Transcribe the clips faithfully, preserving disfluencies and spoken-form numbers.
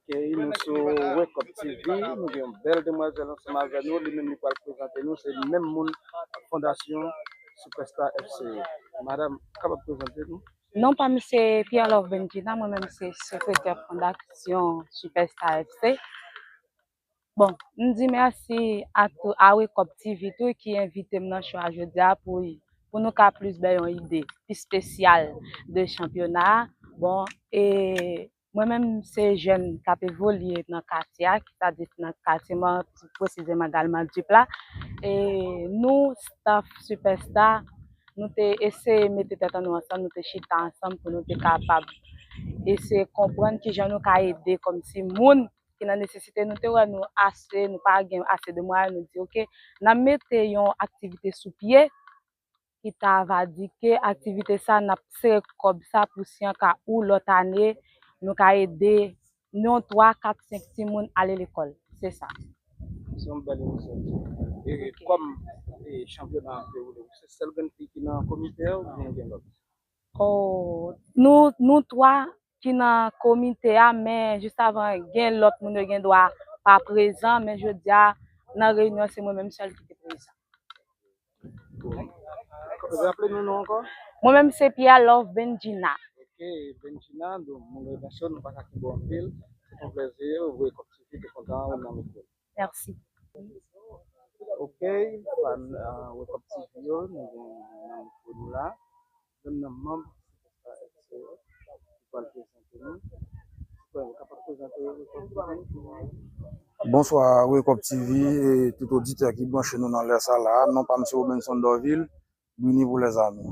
Ok, nou sou Wake Up T V, nou gen yon bèl demwazèl ansanm avè nou, li menm li pral prezante nou, se menm moun Fondasyon Superstar F C yo. Madanm, kapab prezante nou? Non pa m se Pierre Love Benjina, mwen menm se sekretè fondasyon Superstar F C. Bon, m di mèsi a tou a Wake Up T V tou ki envite m nan show a jodi a pou, pou nou ka plis bay yon ide pi espesyal de chanpyona a. Bon, e mwen menm se jèn k ap evolye nan katye a, ki sa di nan katye mwen, pi presizeman Galmandip la. E nou, staff Superstar, nou te eseye mete tèt an nou ansanm, nou te chita ansanm pou nou te kapab eseye konprann kijan nou ka ede kòmsi moun ki nan nesesite. Nou te wè nou ase, nou pa gen ase de mwayen, nou di, "Ok, n a mete yon aktivite sou pye ki ta va di ke aktivite sa, n ap sere kòb sa pou si an ka ou lòt ane, nou ka ede yon twa, kat, senk timoun ale lekòl." Se sa. Se yon bèl inisyativ. E kòm e, chanpyona an dewoule, ou se sèl grenn fi ki nan komite a oubyen gen lòt? Oh, nou, nou twa ki nan komite a, men jis avan gen lòt moun yo gen dwa pa prezan, men jodi a nan reyinyon se mwen menm sèl ki te prezan. Raple nou non ankò? Mwen menm se Pierre Love Benjina. Ok, Benjina, donk moun remèsye w, nou pa ka kenbe w anpil. Se yon plèzi, Wake Up T V te kontan ou nan mikwo. Mèsi. Ok, fan uh, Wake Up T V yo, nou gen nan mikwo nou la. Youn nan manm Superstar F C yo ki pral prezante nou. Frè, ou kapab prezante Wake Up T V? Bonswa, Wake Up T V e tout oditè ki branche nou nan lè sa la. Non pa m se Robenson Dorvil, Brini pou lèzami.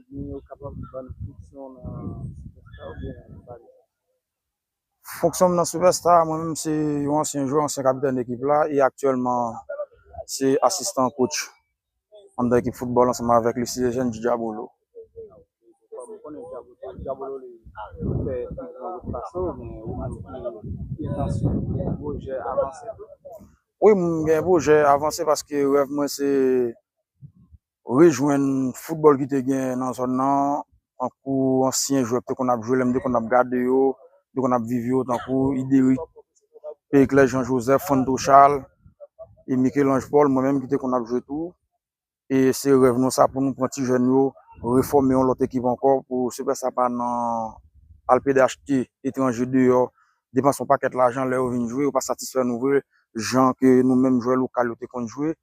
Ebyen, ou kapab ban nou fonksyon nan Superstar oubyen pa gen? Fonksyon m nan Superstar, mwen menm se yon ansyen jwè, ansyen kapitèn ekip la, e aktyèlman se asistan coach anndan ekip foutbòl ansanm avèk Lycée Eugène Di Diabolo. Kòm ou konnen Diabolo, Diabolo li fè pi gran wout pase w, men ou menm ki entansyon, ki pwojè avanse tou? Wi, m gen pwojè avanse paske rèv mwen se rejwenn foutbòl ki te gen nan zòn nan, tankou ansyen jwè ki te konn ap jwe, lè m te konn ap gade yo, te konn ap viv yo, tankou Ideric, Periclès Jean Joseph, Fantôme Charles, e Michel-Ange Paul, mwen menm ki te konn ap jwe tou. E se rèv nou sa pou nou pran ti jèn yo, refòme yon lòt ekip ankò pou Superstar pa nan al pede achte etranje deyò, depanse yon pakèt lajan lè yo vin jwe, yo pa satisfè nou vre, jan ke nou menm jwè lokal yo te konn jwe.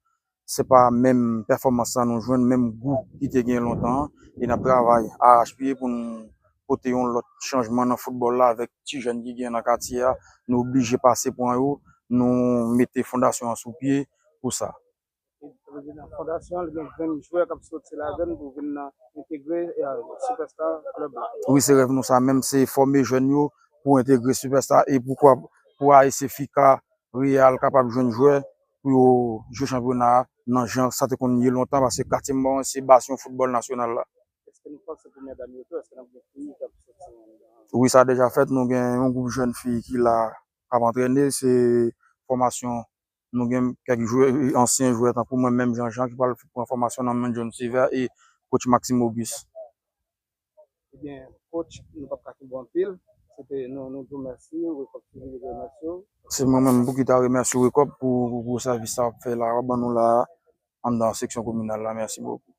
Se pa menm pèfòmans sa nou jwenn, menm gou ki te gen lontan an. E n ap travay arachpiye pou n pote yon lòt chanjman nan foutbòl la avèk ti jèn ki gen nan katye a. Nou oblije pase pran yo, nou mete fondasyon an sou pye pou sa. Sa vle di nan fondasyon an, li gen jèn jwè k ap soti ladan l pou vin nan entegre eh, Superstar klèb la. Wi, se rèv nou sa menm, se fòme jèn yo pou entegre Superstar e poukwa pou A S F I K Real kapab jwenn jwè pou yo jwe chanpyona a nan jan sa te konn ye lontan, paske katye m se basyon foutbòl nasyonal la. Èske nou panse pou medam yo tou, èske n ap gen fi k ap soti anndan? Wi, sa deja fèt, nou gen yon gwoup jèn fi ki la k ap antrene, se fòmasyon, nou gen kèk jwè, ansyen jwè tankou mwen menm Jean Jean ki pral pran fòmasyon nan men John Silver e coach Maxime Auguste. Ebyen, coach, nou p ap ka kenbe w anpil. Se te nou, nou di w mèsi, Wake Up T V remèsye w. Se mwen menm pou ki ta remèsye Wake Up pou, pou gwo sèvis sa w ap fè la, w ap ban nou la anndan seksyon kominal la. Mèsi bokou.